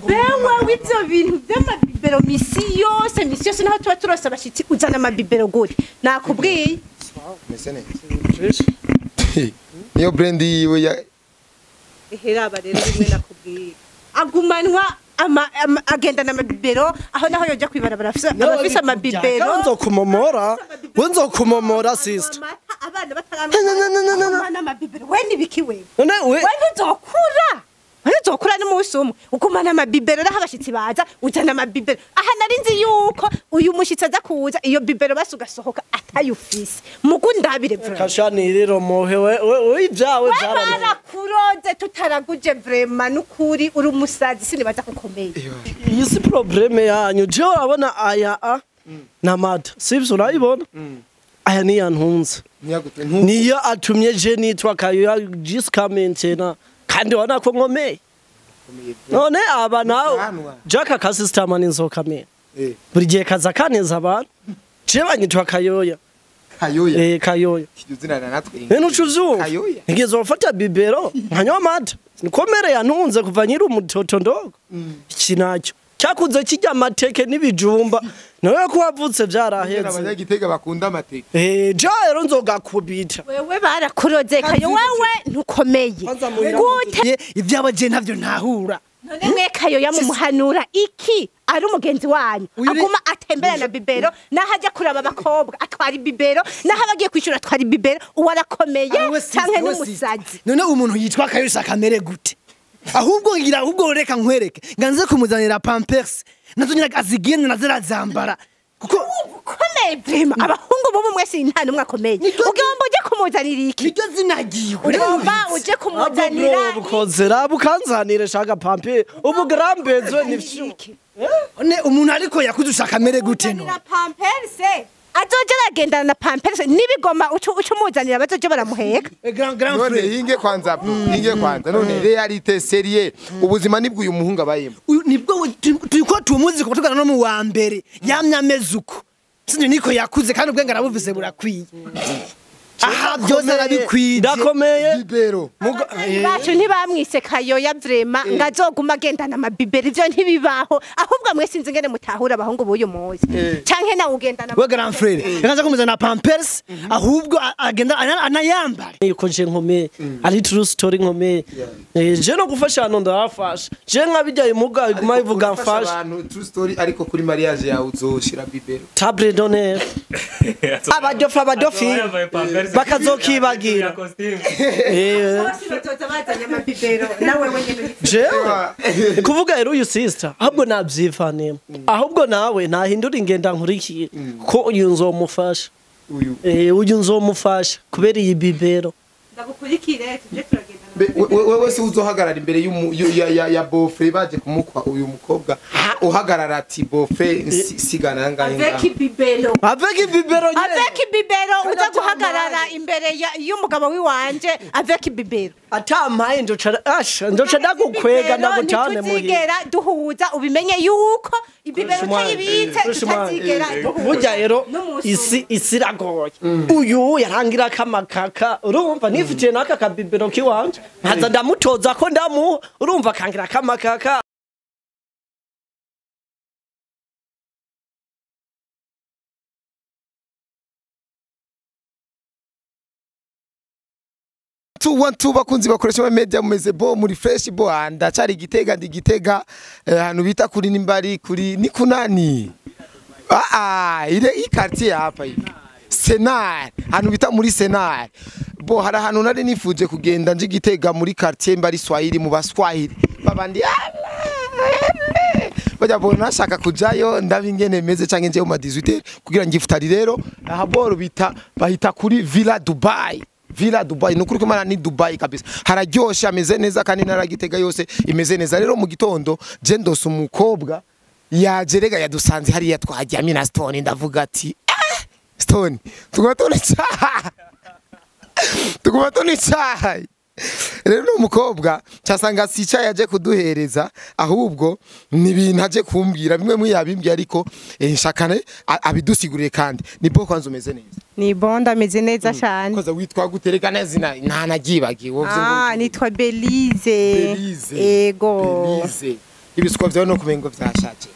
Bewe w'ivyo bintu vy'amabibero misi yose misi yose naho tuba turose abashitsi uzana amabibero gute nakubwiye. Meze neza. Niyo brand yiwe ya Eheraba rero rimwe nakubwiye agumanwa agendana amabibero aho naho yoja kwibarabara afise amabibero. Nzokumomora we, nzokumomora sister. Abana Na, na, na, na, na, na. bataramana amabibero we nibiki wewe? None we We ntuzokura, we ntuzokura n'umunsi umwe ugumana amabibero naho abashitsi baza uzana amabibero. Aha nari nzi yuko uyu mushitsi aza kuza iyo bibero basi ugasohoka atayufise mugu ndabire vraiment. Kashaniriro mohe we we ibyawe We byaraniye. Barakuroze tutaraguje vraiment n'ukuri uri umusazi sinibaza kukomeye. Iyi si problème yanyu. Jewe urabona aya a n'amata sivyo? Urayibona aya niyo antunze. Ntiyagutwe. Niyo atumye je nitwa Kayoya jusqu'à maintenant kandi ubona ko nkomeye. None aba nawe Ubwanwa. Jack akasistama n'inzoka mena buri gihe kaza kaneza abantu. Je banyitwa Kayoya. Kayoya. Eh, Kayoya. Iryo zina natwe. None uca uvyumva. Kayoya. Nigeze gufata bibero nkanywa amata nikomere yantunze kuva nkiri umutoto ndogo. Iki nacyo cyakuze kijya amateke n'ibijumba nawe ko wavutse byaraheze. Abanyagitega bakunda amateke. Eh, ja rero nzogakubita. Wewe barakuroze Kayo, wewe ntukomeye Kwanza muhira. gute? Ivyabo je ntavyo ntahura. None mwe Kayo yamumuhanura iki ari umugenzi wanyu? Uyu ni- Aguma atembera na bibero naho ajya kuraba abakobwa atwara ibibero naho abagiye kwishura atwara ibibero uwo arakomeye Awe sister, canke awe n'umusazi? sister. None umuntu yitwa Kayusa kamere gute? Ahubwo ngira ahubwo reka nkwereke nganze kumuzanira pampers nazo nyina azigenda nazo arazambara kuko Ukomeye vraiment abahungu bubu mwese nta n'umwe akomeye. Ugomba uje kumuzanira iki? Niryo zinagiwe. Ugomba uje kumuzanira Bukoze raba ukanzanire shaka pampe ubu grambezwe nivyo. iki? None umuntu ariko yakuze ushaka amere gute no? Kumuzanira pamperse azoja aragendana na pamperse n'ibigoma uca uca umuzanira bazoja baramuheka. Grand grand None frère. hinge kwanza bro, hinge kwanza. None réalité sérieux ubuzima nibwo uyu muhungu abayemo? Uyu nibwo turiko tumuzi kuko tugana no mu wa mbere yamye ameze uko sinzi niko yakuze kandi ubwenge arabuvise burakwiye aha byose arabikwije. Ndakomeye. Bibero. Abavyeyi bacu ntibamwise Kayoya vraiment ngo azoguma agendana amabibero ivyo ntibibaho. Ahubwo mwe sinzi ingene mutahura abahungu b'uyu munsi canke nawe ugendana. We grand frère reka kumuzana pampers ahubwo agenda anayambara. Yuko je nkomeye ari true story nkomeye. Eh, je no gufasha hano ndabafasha je nkabijya imuga iguma ivuga Urafasha mfasha. abantu true story ariko kuri mariage yawe uzoshira bibero? Table d'honneur abadofi abadofi bakazokibagira. Eh, Bose bazoza bazanye amabibero nawe wenyene. Jewe ni kuvuga rero uyu sister ahubwo navyivanemo ahubwo nawe ntahindura ingenda nkurikire ko uyu nzomufasha. Uyu. Eh, uyu nzomufasha kubera iyi bibero. Ndagukurikire tuje turagendana. Wewe si uzohagarara imbere ya beau-frère baje kumukwa uyu mukobwa uhagarara ati beau-frère sigana ngahe Avec ngahe? ibibero. Avec ibibero nyene. Avec ibibero uza Kandi guhagarara imbere y'umugabo wiwanje avec ibibero. Atampaye ndoca asha ndoca ndagukwega ndagutane muhira. Ntituzigera duhuza ubimenye yuko ibibero utayibitse tutazigera duhuza. Burya rero N'umunsi isi isi iragoye. Uyu yarangira kamakaka urumva nifitiye n'aka kabibero kiwanje nkaza ndamutoza ko ndamuha urumva akangira kamakaka. Two one two bakunzi bakoresha ama media mumeze bo muri fresh bo ndacari Gitega ndi Gitega ahantu bita kuri nimbari kuri ni kunani ah ah ile i quartier hapa hivi Senar ahantu bita muri Senar bo hari ahantu nari nifuje kugenda nje Gitega muri quartier mbari Swahili mu baswahili babandi bajya bona nashaka kujayo ndaba ingene meze canke nje mu ma 18 kugira ngifutari rero aha boro bita bahita kuri Villa Dubai. Villa Dubai nukuri kumana ni Dubai kabisa hararyoshe ameze neza kandi naragitega yose imeze neza. Rero mu gitondo je ndose umukobwa yajerega yadusanze hariya twajyamye na Stone ndavuga ati ah, Stone tuguma tuna icayi tuguma tuna icayi. Rero no mukobwa cyasanga sica yaje kuduhereza, ahubwo ni ibintu aje kumbwira bimwe mu yabimbwiye, ariko nshakane abidusiguriye. Kandi ni bo kwanza umeze neza? Ni bon, ndameze neza cyane. Koza witwa gutereka neza nta nagibagiwe. Ah, nitwa Belize. Belize. Ego. Belize, ibisuko vyawe no kumengo vyashaje.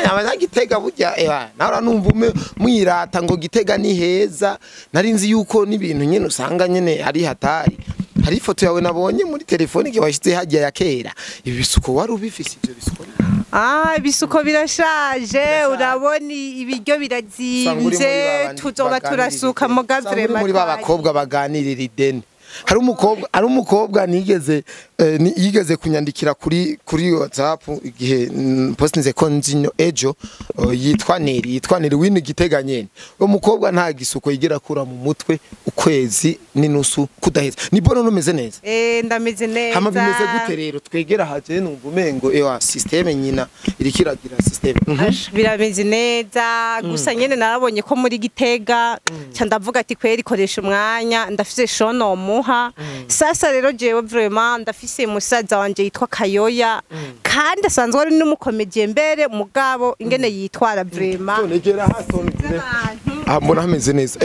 Abanyagitega burya nahora numva mwirata ngo Gitega ni heza, nari nzi yuko n'ibintu nyene usanga nyene ari hatari. Hari ifoto yawe nabonye muri telefone igihe washyize hajya ya kera, ibi bisuko wari ubifise ivyo bisuko? Ah, ibisuko birashaje, urabona ibiryo birazimvye, tuzoba turasuka muga vraiment. Muri ba bakobwa baganirira ideni. Hari umukobwa nigeze yigeze kunyandikira kuri WhatsApp igihe postinze ko nzino ejo, yitwa Neri wini Gitega nyene. Uwo mukobwa nta gisuko yigera kura mu mutwe ukwezi n'inusu kudaheza. Ni bono numeze neza? Ndameze neza. Hama bimeze gute rero twegera haje numva umengo ewa systeme nyina irikiragira systeme. Birameze neza gusa nyene narabonye ko muri Gitega ca ndavuga ati kweri koresha umwanya ndafise shono muha. Sasa rero jewe vraiment ndafise musaza wanje yitwa Kayoya, kandi asanzwe ari n'umukomediye mbere mugabo ingene yitwara vraiment. Negera haso ah mbona hameze neza.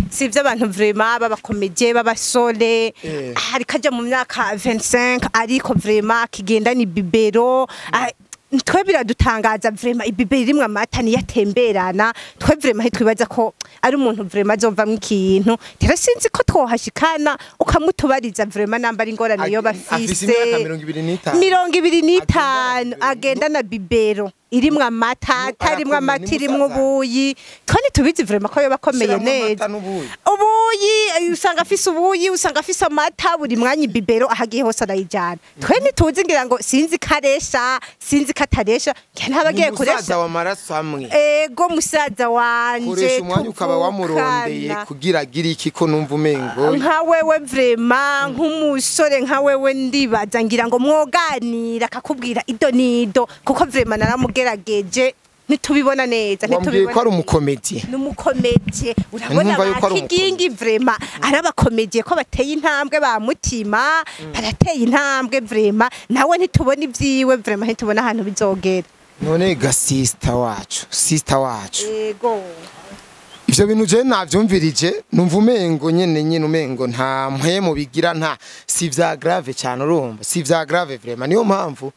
Sivyo abantu vraiment b'abakomediye b'abasore, hari kaja mu myaka 25 ariko vraiment kigenda ni bibero. Twe biradutangaza vraiment, ibibero rimwe amata niyatemberana, twe vraiment twibaza ko ari umuntu vraiment azovamwo ikintu. Rero sinzi ko twohashikana ukamutubariza vraiment namba ari ingorane yo bafise. Afise imyaka 25 agenda na bibero irimwe amata, atarimwe amata, irimwe ubuyi. Twe ntitubizi vraiment ko yoba akomeye neza. Ubuyi usanga afise ubuyi, usanga afise amata buri mwanya, ibibero ahagiye hose arayijana. Twe ntituzi, ngira ngo sinzi karesha sinzi kataresha, ntabagiye kuresha. Musaza wa maraso amwe. Ego musaza wanje. Koresha umwanya ukaba wamurondeye kugira agira iki ko numva umengo nka wewe vraiment nk'umusore nka wewe ndibaza ngira ngo mwoganira akakubwira ido nido, kuko vraiment naramugerageje ntitubibona neza. Ntitubibona ko ari umukomediye. N'umukomediye urabona bakigingi vraiment ari abakomediye ko bateye intambwe ba mutima, barateye intambwe vraiment, nawe ntitubona ivyiwe vraiment, ntitubona ahantu bizogera. None ga sister wacu. Ego. Ivyo bintu je navyumvirije numva umengo nyene umengo nta mpwemu bigira, nta si vya grave cyane, urumva si vya grave vraiment. Niyo mpamvu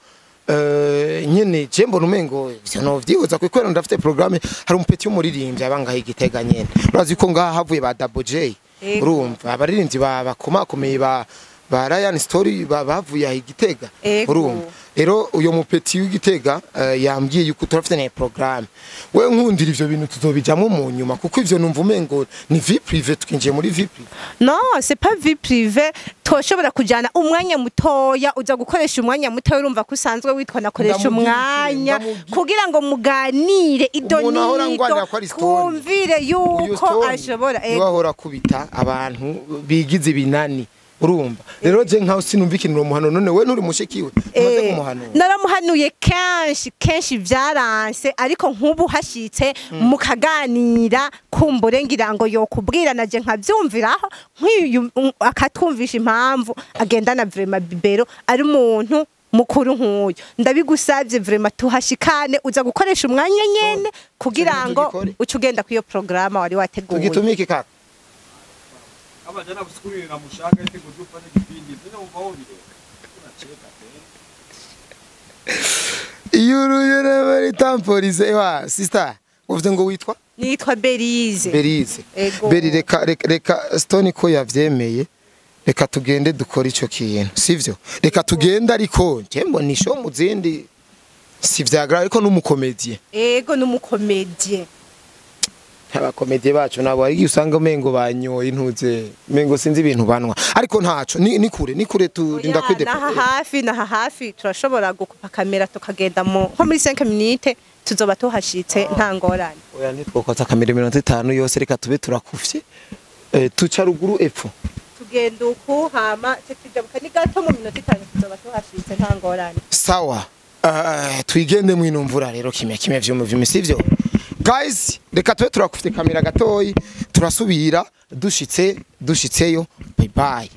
nyene je mbona umengo ivyo no vyihuza kuko ndafite programme. Hari umupeti w'umuririmbyi abangaha Igitega nyene, urazi ko ngaha havuye ba Double J, urumva abaririmbyi bakomakomeye ba Ryan Story bavuye aha Igitega, urumva. Rero uyo mupeti w'Igitega yambwiye yuko turafite na programme. We nkundira ivyo bintu tuzobijamwo mu nyuma, kuko ivyo numva umengo ni vie privée, twinjiye muri vie privée. Non, c'est pas vie privée. Toshobora kujana umwanya mutoya, uza gukoresha umwanya mutoya, urumva ko usanzwe witwa nakoresha umwanya kugira ngo muganire ido nido, twumvire yuko ashobora ahora kubita abantu bigize ibinani, urumva. Rero je nkaho sinumva ikintu muhano, none we nturi mushikiwe umaze kumuhanura? Naramuhanuye kenshi vyaranse, ariko nkubu hashitse mukaganira kumbure ngira ngo yokubwira naje nkavyumviraho nk'iyu akatwumvisha impamvu agendana vraiment bibero ari umuntu mukuru nk'uyu. Ndabigusavye vraiment tuhashikane, uza gukoresha umwanya nyene kugira ngo uce ugenda kwiyo programme wari wateguye. Tugitumike kaka. Kama jana usiku na mshaka eti kujufanya kipindi tena ubaoni unacheka tena. Iyuru bari tampolize ewa sister uvuze ngo witwa? Nitwa Belize. Belize. Beri reka Stone ko yavyemeye, reka tugende dukora ico kintu, sivyo? Reka tugende, ariko nje mbona isho muzindi si vyagra, ariko n'umukomedie. Ego n'umukomedie. Abakomedie bacu nabo ari usanga umengo banyoye intuze, umengo sinzi ibintu banwa, ariko ntaco ni kure turinda kwide. Naha hafi turashobora gukupa kamera tukagenda mu nko muri 5 minutes tuzoba tuhashitse nta ngorane. Oya ntitwokotsa kamera 50 yose, reka tube turakufye tuca ruguru epfo tugenda uku hama tujabuka ni gato mu minota 5 tuzoba tuhashitse nta ngorane. Sawa, twigende mwino mvura rero kimya kimya vyumu sivyo? Guys, reka tube turakufite kamera gatoyi, turasubira dushitseyo. Bye bye.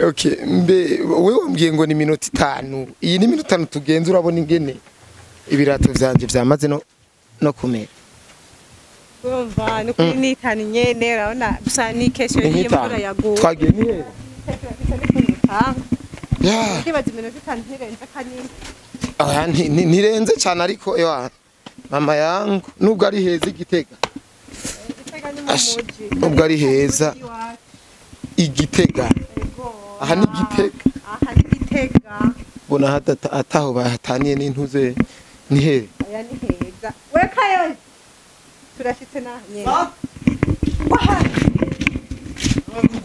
Okay, mbe wewe wambwiye ngo ni minota 5. Iyi ni minota 5 tugenze urabona ingene ibirato vyanje vyamaze no kumera. Urumva ni kuri ni 5 nyene urabona gusa ni kesho y'imvura yaguye. Twagiye ni he? Ya. Ndibaza iminota 5 ntirenze kanini. Ah, ntirenze cyane ariko ewa mama yangu nubwo ari heza Igitega. Nubwo ari heza Igitega. Aha ni Igitega. Aha ni Igitega. Bona ataho bahataniye n'intuze ni he? Aya ni heza. We Kayo. Turashitse naha nyene.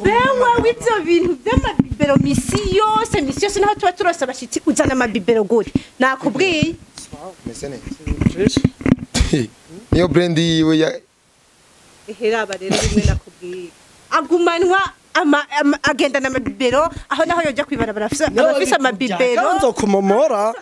Bewe w'ivyo bintu vy'amabibero misi yose naho tuba turose abashitsi uzana amabibero gute? Nakubwiye. Mese neza. Niyo brand yiwe ya eheraba rero rimwe nakubwiye. Agumanwa agendana amabibero aho naho yoja kwibarabara afise amabibero. Nzokumomora.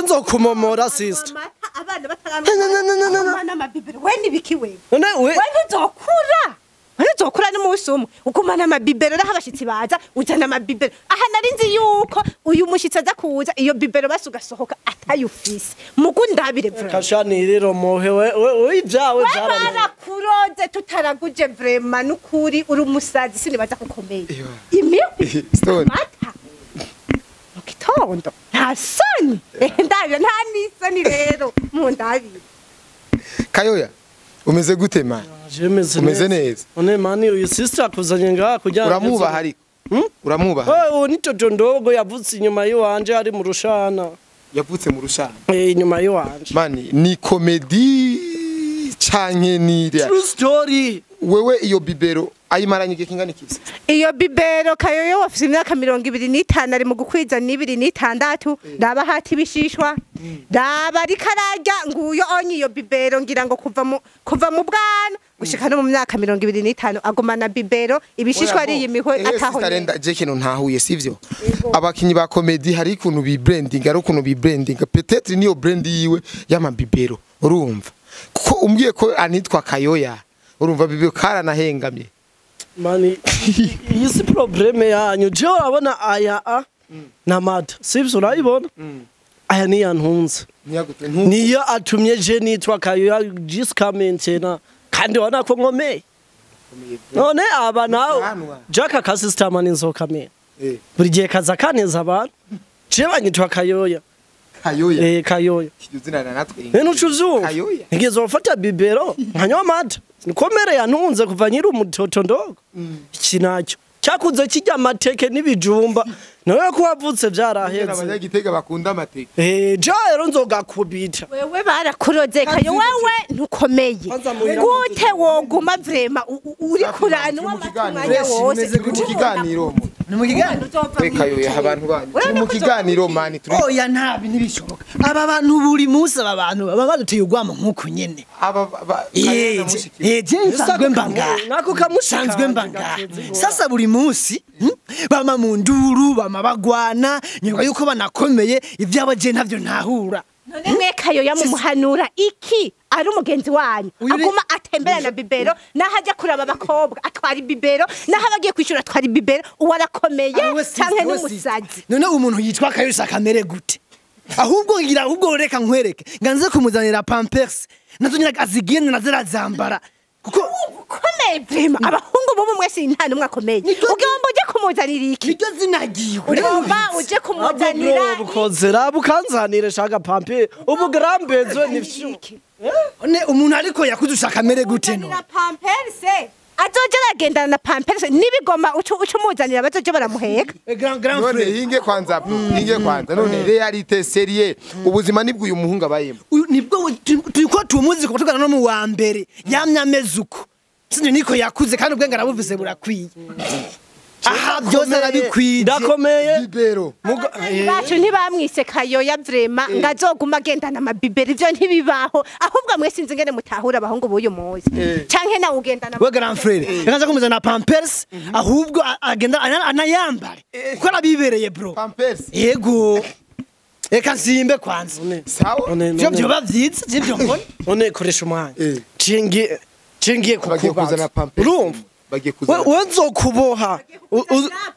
Nzokumomora sister. Abana bataramwana amabibero we nibiki wewe. None we ntuzokura. Ntuzokura n'umunsi umwe ugumana amabibero naho abashitsi baza uzana amabibero. Aha nari nzi yuko uyu mushitsi aza kuza iyo bibero basi ugasohoka atayufise. Mugundabire vraiment. Kashani rero mohe we ibyawe byarakuroze tutaraguje vraiment nukuri uri umusazi sinibaza kukomeye. Imihwi amata mu gitondo nta soni ndabira nta n'isoni rero mundabire. Kayoya umeze gute man? Umeze neza. One mani uyu sister akuzanye ngaha kugira uramubaha ariko. Uramubaha. Oh ni toto ndogo yavutse inyuma yiwanje ari mu rushana. Yavutse mu rushana. Inyuma yiwanje. Mani ni comedy canke ni true story. Wewe iyo bibero ayimaranye igihe kingana iki? Iyo bibero Kayoyo wafise imyaka 25 ari mu gukwiza 26 ndaba hati bishishwa ndaba ariko ararya nguyo onye iyo bibero ngira ngo kuva mu bwana gushika no mu myaka 25 agumana bibero ibishishwa ari imihwe ataho. Sister je kintu ntahuye sivyo? Abakinyi ba comedy hari ikuntu bi branding ari ukuntu bi branding peut-être niyo brand yiwe y'amabibero urumva kuko umbwiye ko anitwa Kayoya urumva bibero karanahengamye. Mani iyi si probleme yanyu je urabona aya a na mata sivyo urayibona aya ni yantunze niyo atumye je nitwa Kayoya jusqu'à maintenant kandi wana ko nkomeye none aba nawe Jack akasista mani nzoka me buri gihe kaza kaneza abantu je banyitwa Kayoya. Kayoya Kayoya kijuzina na natwe nene ucuzuva Kayoya ngizo mfata bibero nkanywa amata nikomere yantunze kuva nyiri umutoto ndogo iki nacyo cyakuze kijya amateke n'ibijumba nawe ko wavutse byaraheze. Abanyagitega bakunda amateke je rero nzogakubita wewe barakuroze Kayo wewe ntukomeye gute woguma vraiment uri kuranwa amata wose mu kiganiro ni mu kiganiro Kayoya abantu banyu mu kiganiro mani turi oya ntabi ntibishoboka aba bantu buri munsi aba bantu baba baduteye ugwamo nkuko nyene aba je nsanzwe mbanga nako kamushanzwe mbanga sasa buri munsi bama mu nduru bama bagwana nyuma yuko banakomeye ivyabo je ntavyo ntahura. None mwe Kayoya mumuhanura iki ari umugenzi wanyu aguma atembera na bibero naho ajya kuraba abakobwa atwara bibero naho abagiye kwishura atwara bibero uwo arakomeye canke n'umusazi. None umuntu yitwa Kayoya kamere gute? Ahubwo ngira ahubwo reka nkwereke nganze kumuzanira pampers nazo nyina azigenda nazirazambara kuko ukomeye vraiment abahungu bo mwese nta numwe akomeye ugomba uje kumuzanira iki niryo zinagiwe ugomba uje kumuzanira bukozera bukanzanire shaka pampe ubu grambezwe nivyo ne umuntu ariko yakuzusha kamere gute no pampers azoje aragendana na pampers nibigoma ucu umuzanira bazoje baramuheka. None hinge kwanza hinge kwanza none realite serie ubuzima nibwo uyu muhungu abayemo nibwo turiko tumuzi ko tugana no mu wa mbere yamye ameze uko sinzi niko yakuze kandi ubwenge arabuvise burakwiye. Aha byose arabikwije ndakomeye bibero bacu ntibamwise Kayoya vraiment ngazoguma agendana amabibero ivyo ntibibaho ahubwo mwe sinzi ngene mutahura abahungu b'uyu munsi canke nawe ugendana we grand frère yakaza kumuzana pampers ahubwo agenda anayambare kuko arabibereye bro pampers yego Eka nsimbe kwanza. Sawa. Ivyo vyoba vyiza sivyo mbona. None koresha umwanya. Cingiye kukubaza. Urumva? Bagiye kuzana We nzokuboha.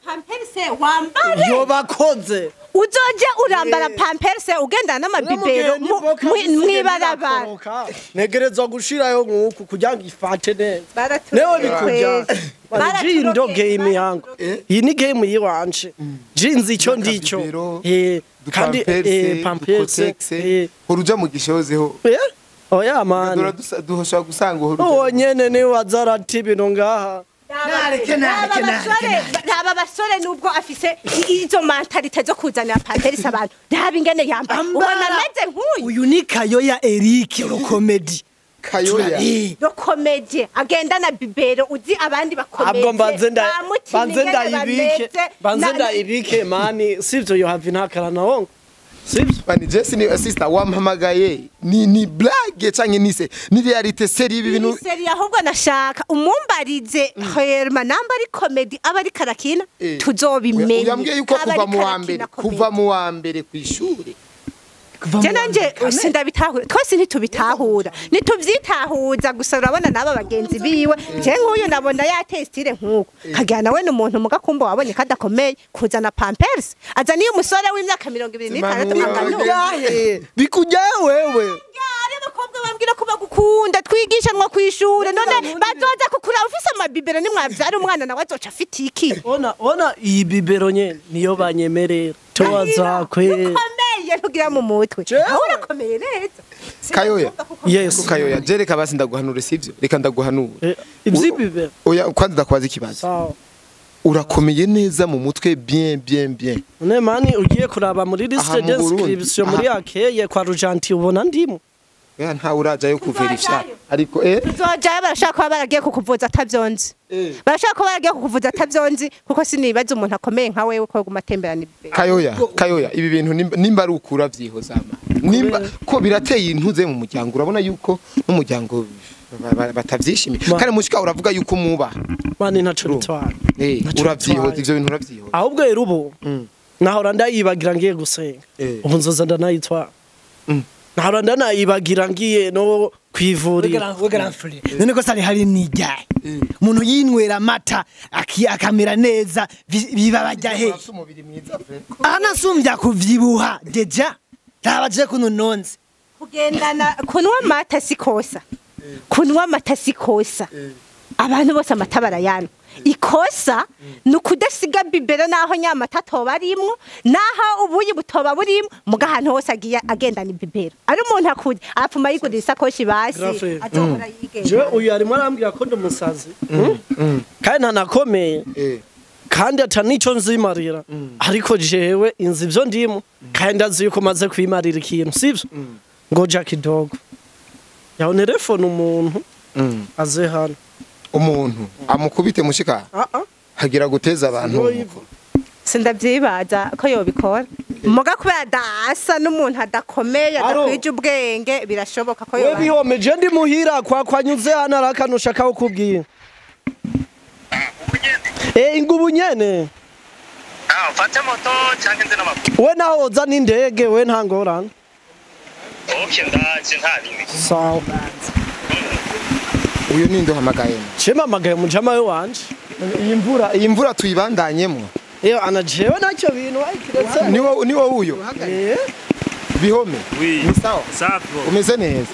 Pamperse wambare. Yobakoze. Uzoje urambara pamperse ugendana n'amabibero mwibarabara. Negerezwa gushirayo nkuku kugira ngo ifate neza. Newe bikujya. Ji ndo game yangu. Iyi ni game yiwanje. Ji nzi ico ndico. Kandi pamperse uruja mu gishozeho. Oya man. Dushobora gusanga uhuru. Uwo nyene ni wazarati ibintu ngaha. Raba basore nubwo afise izo mentalite zo kuzanira pamperse abantu. Raba ingene yambaye. Ubona ameze nk'uyu. Uyu ni Kayoya Eric ro comedy. Kayoya ro comedy agenda na bibero uzi abandi bakomeye. Abwo mbanze ndayibike. Banze ndayibike mani sivyo yo have ntakara nawo. Sivyo? Bani Jesse ni sister wampamagaye ni blague canke nise ni realite seri ibi bintu seri ahubwo nashaka umumbarize Herma namba ari comedy aba ari karakina tuzobimenya. Uyambwiye yuko kuva mu wa mbere kwishure Je nanje sindabitahura twese ntitubitahura nituvyitahuza gusa urabona naba bagenzi biwe je nk'uyu nabona yatestire nkuko kagira nawe n'umuntu mugakumba wabonye kadakomeye kuzana pampers azaniye umusore w'imyaka 26 angano bikujyaye wewe ari abakobwa bambwira ko bagukunda twigishanwa kwishure none bazoza kukura ufise amabibero nimwavyara umwana nawe azoca afite iki ona iyi bibero nyene niyo banyemerera toza kwe ukomeye ntugira mu mutwe aho urakomeye neza Kayoya yes Kayoya jereka basi ndaguhanura sivyo reka ndaguhanura ivyibibero oya kwanza ndakwaza ikibazo urakomeye neza mu mutwe bien bien bien ne mani ugiye kuraba muri liste d'inscription muri akeye kwa Rujanti ubona ndimo ya nta uraja yo kuverifya ariko uzojayo barashaka kuba baragiye kukuvuza atavyonzi barashaka kuba baragiye kukuvuza atavyonzi kuko sinibaza umuntu akomeye nka wewe ko gumatemberana ibibero Kayoya ibi bintu nimba ari ukura vyihozama nimba ko birateye intuze mu muryango urabona yuko n'umuryango batavyishimiye kandi mushika uravuga yuko muba mani ntaco bitwara uravyihoza ivyo bintu uravyihoza ahubwo rero ubu nahora ndayibagira ngiye gusenga ubu nzoza ndanayitwara nahora ndanayibagira ngiye no kwivurira none ko sari hari nijyaye umuntu yinywera amata akamera neza biba he anasumbya kuvyibuha deja ntabaje kuno nonze kugendana kunwa amata sikosa kunwa amata sikosa abantu bose amata barayanywa ikosa ni ukudasiga bibero naho nyamata atoba arimwo naho ubuyi butoba burimo muga ahantu hose agiye agendana ibibero ari umuntu akuze apfuma yigurira isakoshi basi azohora yigenda. Jewe uyu arimo arambwira ko ndi umusazi kandi ntanakomeye kandi ata nico nzimarira ariko jewe inzi ivyo ndimo kandi ndazi yuko maze kwimarira ikintu sivyo ngoja kidogo yaho telefone umuntu aze hano umuntu amukubite mushika hagira guteza abantu sindavyibaza ko yobikora muga kubera dasa n'umuntu adakomeye adakwije ubwenge birashoboka ko yoba bihome je ndi muhira kwa kwanyuze hano arakanusha kawo kubwiye ingubu nyene mfate moto canke nze n'amaguru we naho woza n'indege we nta ngorane okay ndaje nta bindi sawa uyu ni ndohamagaye Chemamagaye mujama we wanje iyi mvura tuyibandanyemo iyo ana jewe nacyo bintu ayikiretse ni wowe uyo bihome ni sawa umeze neza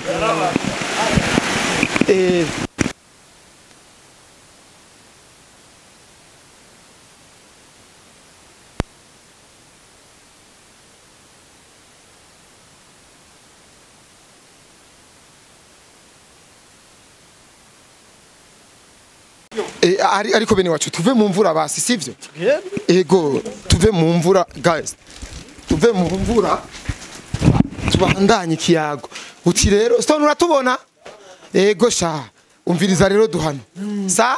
Ariko bene wacu tuve mu mvura basi sivyo ego tuve mu mvura guys tuve mu mvura tubandanye ikiyago uti rero stone uratubona ego sha umviriza rero duhano sa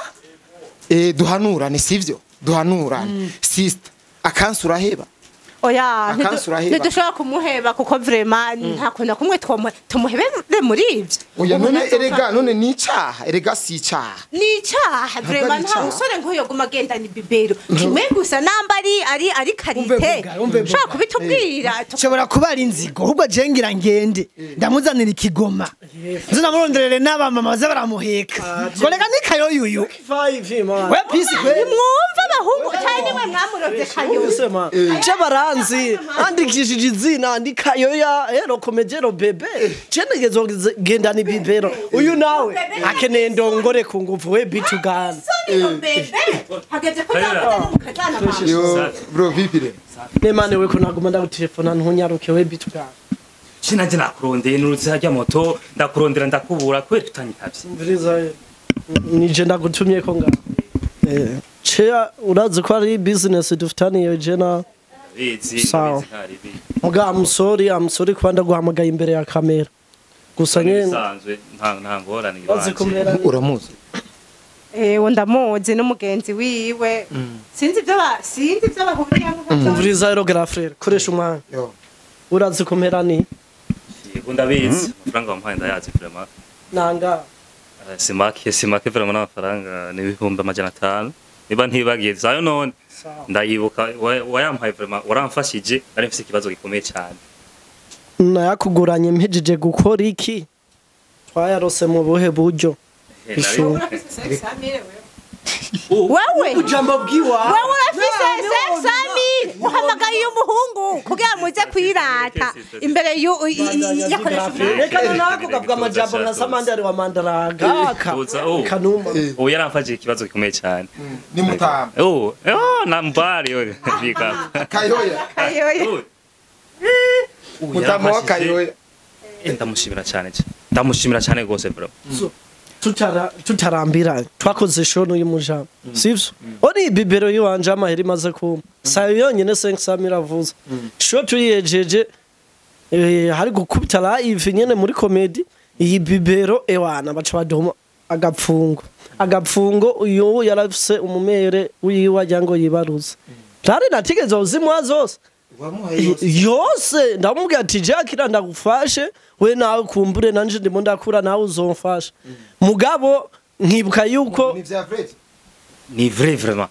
duhanurane sivyo duhanurane sister akansi uraheba Oya, Akansi uraheba. ntidushobora kumuheba kuko vraiment nta kuntu na kumwe tumuhebere muri ivyo. Oya Umuntu none azofa- erega none ni icaha, erega si icaha. Ni icaha vraiment, ari nta icaha. musore nk'uyo guma agendana ibibero kimwe gusa, namba ari karite Umve Bugara, umve ushobora Bugara. kubitubwira. Nshobora kuba ari inzigo, ahubwo je ngira ngende ndamuzanira ikigoma, nzo namuronderere n'abamama baza baramuheka ngo reka ni Kayoyuyu we pisi kwe. Nimwumva abahungu cyane nimwe mwamurovye Kayoya. Je baranzi andikishije izina ndi Kayoya ero komejero bebe, je ntegezo gendana ibibero. Uyu nawe akeneye ndongore ku nguvu we bitugana. Soni ngo bebe hageze ko nzakuzana mukazana mama. Yo bro, vipire. Nemane we ko naguma ndagutelefona ntunyaruke we bitugana. Je nanje nakurondeye nurutse harya moto ndakurondera ndakubura kubera tutanyitavye. Mviriza nije ndagutumye ko ngaho Chea urazi ko ari business dufitaniye je na Bizi Sawa. bizi ntari bizi. Muga I'm sorry kuba ndaguhamagaye imbere ya kamera gusa nyene Bisanzwe nta ngorane urazi kumera. Uramuzi? Ewe, ndamuzi n'umugenzi wiwe, sinzi ibyo sinzi ibyo bahuriyemo. Mviriza rero grafrere koresha umwanya. Yo. Urazi kumera ni Yego ndabizi, amafaranga wampaye ndayazi vraiment. Nanga Simake vraiment n'amafaranga ni 500,000 niba ntibagiye zayo none ndayibuka wayampaye vraiment waramfashije, nari mfise ikibazo gikomeye cyane. Nayakuguranye mpejeje gukora iki? Twayarose mu buhe buryo? Ishu. Wewe Ujambo bwiwa wewe urafise 500,000 uhamagaye uyu muhungu kugira muze kwirata imbere yakoresha umwanya. Reka nako kavuga amajambo nka Samandari wa Mandaraga Tuza, oh. kanuma. Ubu yaramfashije ikibazo gikomeye cyane. Ni mutama. Oh, oh nambari yo bika. Kayoya. Kayoya. Mutama wa Kayoya. Ndamushimira cyane cyane. Ndamushimira cyane gose bro. Tutarambira twakoze show n'uyu mujama sivyo? Ori bibero yiwanje amahera imaze kuma sayo yonyene 500 avuze show tuyiyejeje, hari gukubita live nyene muri comedy iyi bibero ewana baca baduha agapfungo uyu yarafise umumere wiwe agira ngo yibaruze rari natigeze uzimuha zose yose ndamubwira ati Jack ndagufashe we nawe kumbure nanje ndimo ndakura nawe uzomfasha mugabo nkibuka yuko Ni vya vrai. Ni vrai vraiment.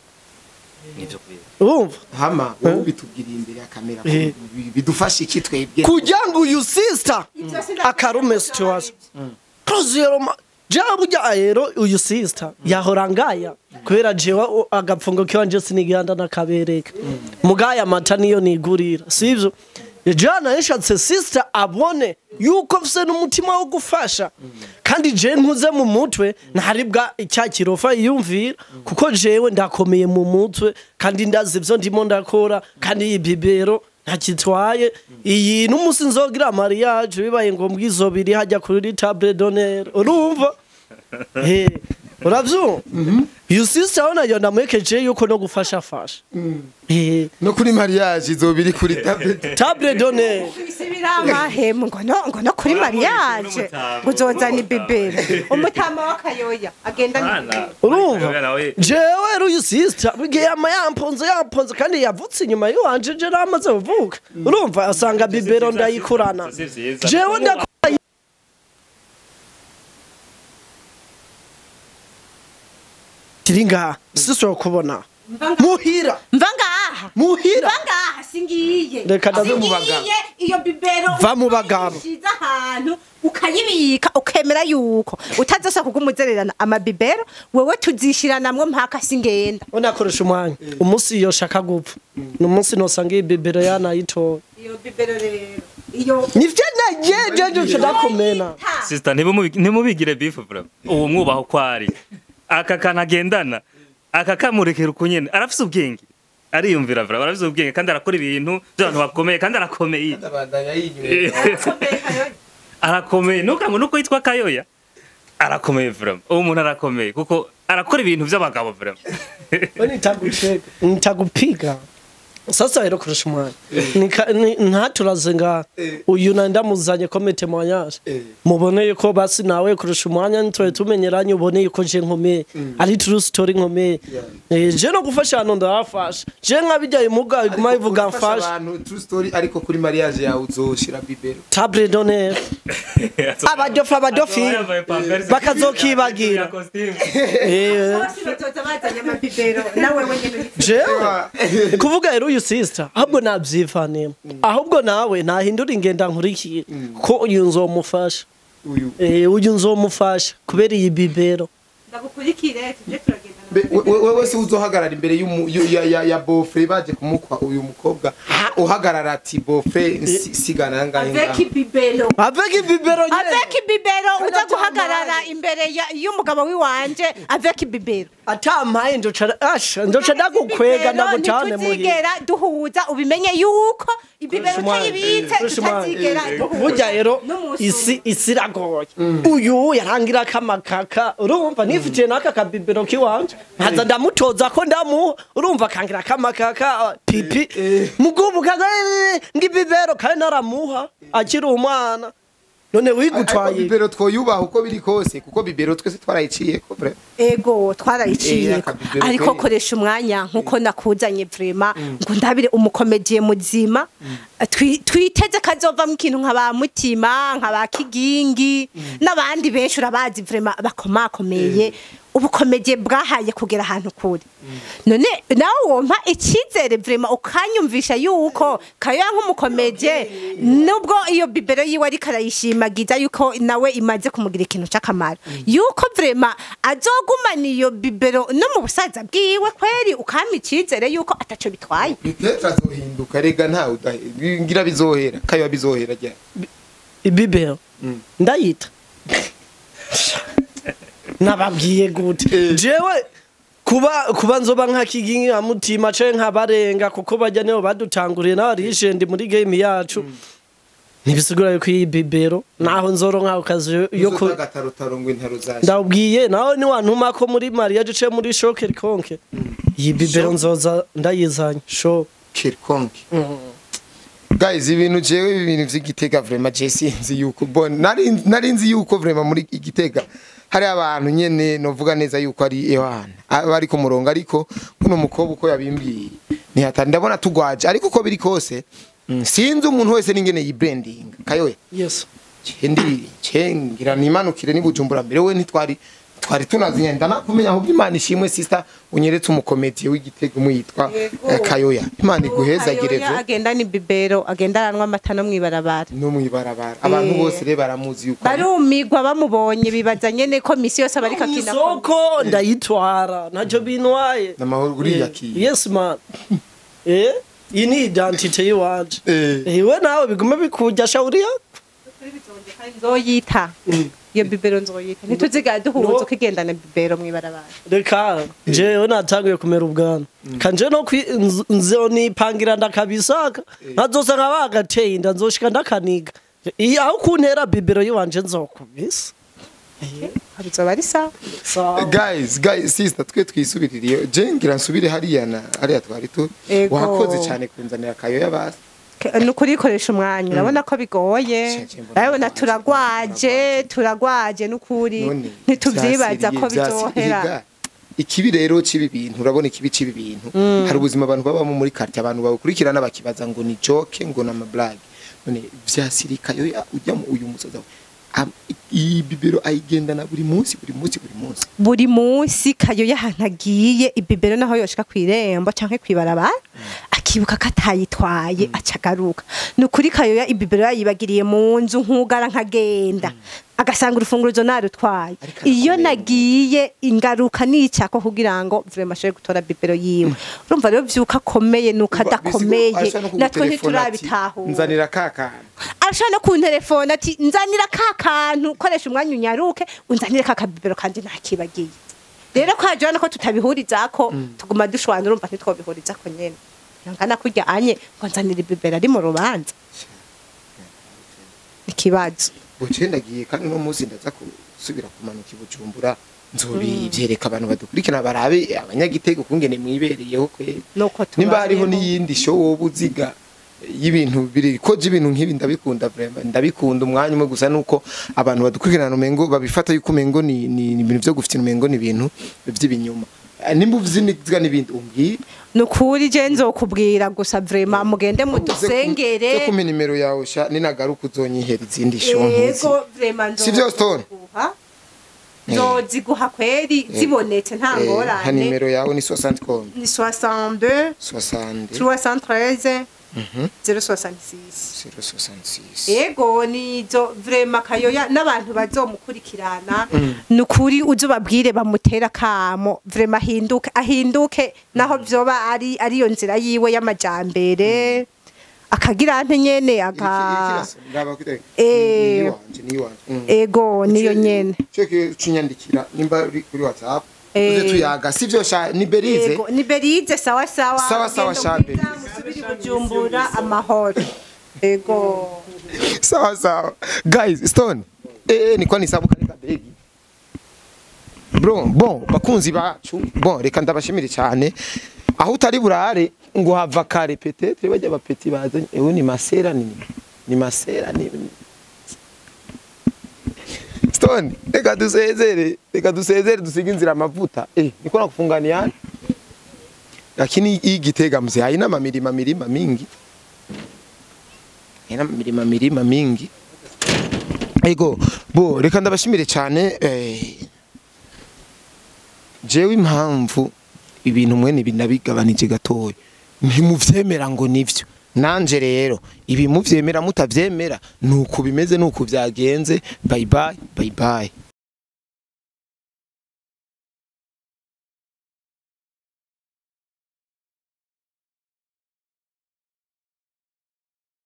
Ni vyo kweli. Urumva Hama wowe bitubwiriye imbere ya kamera bidufashe iki twebwe? Kugira ngo uyu sister akarume situation Close jewe burya rero uyu sister yahora ngaya kubera jewe agapfungo kiwanje siniganda nakabereka mugaya amata niyo nigurira sivyo? Jana yashatse sister abone yuko mfise n'umutima wo gufasha kandi je nkuze mu mutwe ntaribwa icya kirofa yiyumvira kuko jewe ndakomeye mu mutwe kandi ndazi ivyo ndimo ndakora kandi iyi bibero ntakitwaye iyi n'umunsi nzogira mariage bibaye ngombwa izobiri hajya kuri table d'honneur urumva uravyumva uyu sister we nayo ndamwekeje yuko no gufasha fasha No kuri mariage izobiri kuri table. Table d'honneur. Isibira ngo no kuri mariage ngo uzozana ibibero umutama wa Kayoya agenda n'ibibero. Urumva jewe rero uyu sister bugiye yama yamponze kandi yavutse inyuma yiwanje je namaze kuvuka urumva asanga bibero ndayikurana jewe ndakora kiringa sisho kubona muhira Mva ngaha muhira mva ngaha singiye. Reka ndave mu bagabo. Singiye, iyo bibero Va mu bagabo. ukayishiza ahantu ukayibika ukemera yuko utazosa kugumuzererana amabibero wewe tuzishiranamwo mpaka singenda. Unakoresha umwanya umunsi yoshaka gupfa ni umunsi nosanga iyi bibero yanayitoye Iyo bibero rero iyo nivyo najejeje nco ndakumena Sister ntimubigire beef bro. Uwo mwubaho kwari. Aka kantu agendana aka kamurekera uko nyene arafise ubwenge. Ariyumvira bro, arafise ubwenge kandi arakora ibintu by'abantu bakomeye kandi arakomeye. Arakomeye nuko nuko yitwa Kayoya. Arakomeye bro. Uwo muntu arakomeye kuko arakora ibintu by'abagabo bro. We nitagucheka nitagupiga. Sasa rero kurusha umwanya ntaturaze nga uyu nari ndamuzanye comme témoignage mubone yuko basi nawe kurusha umwanya ntitwe tumenyeranye ubone yuko je nkomeye ari true story nkomeye. Je no gufasha hano ndabafasha je nkabijya imuga iguma ivuga mfasha abantu true story ariko kuri mariage yawe uzoshira bibero table d'honneur abadofi abadofi bakazokibagira. Jewe kuvuga rero uyu sister ahubwo navyivanemo ahubwo nawe nahindura ingenda nkurikira ko uyu nzomufasha uyu nzomufasha kubera iyi bibero ndagukurikire tuje turagenda. Wewe si uzohagarara imbere ya bofre baje kumukwa uyu mukobwa uhagarara ati bofre sigana ngahe avec bibero avec bibero nyene avec bibero uza guhagarara imbere y'umugabo wiwanje avec bibero atampaye ndoca asha ndoca ndagukwega ndagutane muhira ntituzigera duhuza ubimenye yuko ibibero utayibitse tutazigera duhuza. Burya rero isi iragoye uyu yarangira kamakaka urumva nifitiye naka kabibero kiwanje nkaza ndamutoza ko ndamu urumva kangira kamakaka pipi mugubu kaga ngibibero kandi naramuha akiri umwana none wigutwaye bibero twoyubaha uko biri kose kuko bibero twese twarayiciye ko vrai ego twarayiciye ariko koresha umwanya nkuko nakuzanye vraiment ngo ndabire umukomediye muzima twiteze kazova mu kintu nka ba mutima nka ba kigingi n'abandi benshi urabazi vraiment bakomakomeye ubukomediye bwahaye kugera ahantu kure none nawe wompa icyizere vraiment ukanyumvisha yuko kayo nk'umukomediye nubwo iyo bibero yiwe ariko arayishimagiza yuko nawe imaze kumugira ikintu c'akamaro yuko vraiment azogumana iyo bibero no mu busaza bwiwe kweri ukampa icyizere yuko ataco bitwaye bitetse azohinduka rega ntawe ngira bizohera kayo bizohera rya ibibero ndayita nababwiye gute jewe kuba nzoba nka kigingi nka mutima canke nkabarenga kuko bajya nibo badutanguriye n'abarishende muri game yacu ntibisigura yuko iyi bibero naho nzoronka akazi yo ku ndabwiye nawe ni wantuma ko muri mariage ce muri shoke konke iyi bibero nzoza ndayizanye shoke konke. Guys ibintu jewe ibintu vy'igitega vraiment je sinzi yuko bon nari nzi yuko vraiment muri igitega hari abantu nyene novuga neza yuko ari Yohana bari ku murongo ariko kuno mukobwa uko yabimbiye ni hatari ndabona tugwaje ariko uko biri kose sinzi umuntu wese n'ingene yi branding kayowe yes ndi cengira nimanukire ni Bujumbura mbere we ntitwari twari tunazinyenda nakumenya ahubwo Imana ishimwe sister unyeretse umukomediye w'igitego umuyitwa Kayoya Imana iguhezagire vyo agenda ni bibero agenda aranwa amata no mwibarabara no mwibarabara abantu bose re baramuzi yuko barumigwa bamubonye bibaza nyene ko misi yose barika kina isoko ndayitwara ntacyo binwaye namahoro uriya ki yes man iyi ni identity yiwanje we nawe bigume bikujya shauri yako nzoyita iyo bibero nzoyita ntituziga duhuza ukigendana bibero mwibarabara reka jewe natanguye kumera ubwana kanje no nzo nipangira ndakabisaka nkazosa nka bagateye inda nzoshika ndakaniga aho kuntera bibero yiwanje nzokubisa bizoba ari sawa guys sister twe twisubiririye je ngira nsubire hariya na hariya twari tu wakoze cyane kunzanira kayo yabasi nukuri koresha umwanya urabona ko bigoye urabona turagwaje nukuri ntituvyibaza ko bizohera ikibi rero cibi bintu urabona ikibi cibi bintu hari ubuzima abantu babamo muri quartier abantu bakurikirana bakibaza ngo ni joke ngo na mablage none vyasirika yo ujya mu uyu musaza iyi bibero ayigendana buri munsi buri munsi buri munsi buri munsi kayo yahantagiye ibibero naho yoshika kwirembo canke kwibarabara akibuka katayitwaye acagaruka nukuri kayo ibibero yayibagiriye mu nzu nkugara nkagenda agasanga urufunguruzo narutwaye iyo nagiye ingaruka nicako kugira ngo vraiment ashobore gutora bibero yiwe urumva rero vyuka akomeye nuko adakomeye natwe ntiturabitahura nzanira kakantu arashobora no kuntelefona ati nzanira kakantu koresha umwanya unyaruke unzanire kakabibero kandi ntakibagiye rero kwaje urabona ko tutabihurizako tuguma dushwana urumva ntitwobihurizako nyene ngana kurya anye ngo nzanira ibibero ari mu rubanza ikibazo buce ndagiye kandi no munsi ndaza gusubira kumanuka ibujumbura Nzobivyereka abantu badukurikirana barabe abanyagitego kungene mwibereyeho kwe. Nuko Nimba hariho tubayeho. n'iyindi show woba uziga y'ibintu biri ko je ibintu nk'ibi ndabikunda vraiment, ndabikunda umwanya umwe gusa nuko abantu badukurikirana umengo babifata yuko umengo ni ibintu vyo gufite, umengo ni ibintu vy'ibinyoma. Nimba uvyiniga n'ibindi umbwire. Nukuri je nzokubwira gusa vraiment mugende mudusengere. Zo kumpa nimero yawe sha, ninagaruka uzonyihera izindi show nk'izi. Yego, vraiment. Sivyo, Stone? Nzoziguha kweri zibonetse, nta Nka ngorane. nimero yawe ni 60 kombi? Ni 62 60 313 066. 066. Ego, nizo vraiment. Kayoya n'abantu bazomukurikirana, nukuri uzobabwire bamutera kamo vraiment ahinduke, ahinduke naho vyoba ari ariyo nzira yiwe y'amajambere, akagira nte nyene aka Ego, niyo nyene. Cheke cinyandikira nimba uri kuri WhatsApp, tuze tuyaga, sivyo sha? Ni Berize. Ego, ni Berize, sawa sawa. Sawa, sawa, Ugendo sha, bwiza, Berize. musubire i Bujumbura amahoro, ego. Sawa sawa guys. Stone, nikuwa nisabu kare kabegi bro. Bon, bakunzi bacu, bon, reka ndabashimire cyane. Aho utari burare ngo hava kare, peut-être bajya bapeti bazanye ewe ni masera, ni masera ni Stone. Reka dusezere, reka dusezere, dusige inzira amavuta. Niko nakufunganiana, lakini hii Gitega mzee haina mamirima mirima mingi, haina mirima mirima mingi. Ego, bo reka ndabashimire cyane. Jewe impamvu ibintu mwene ibi nabigabanije gatoya, ntimuvyemera ngo nivyo. Nanje rero ibi muvyemera mutavyemera, nuko bimeze, nuko vyagenze. Bye bye, bye bye.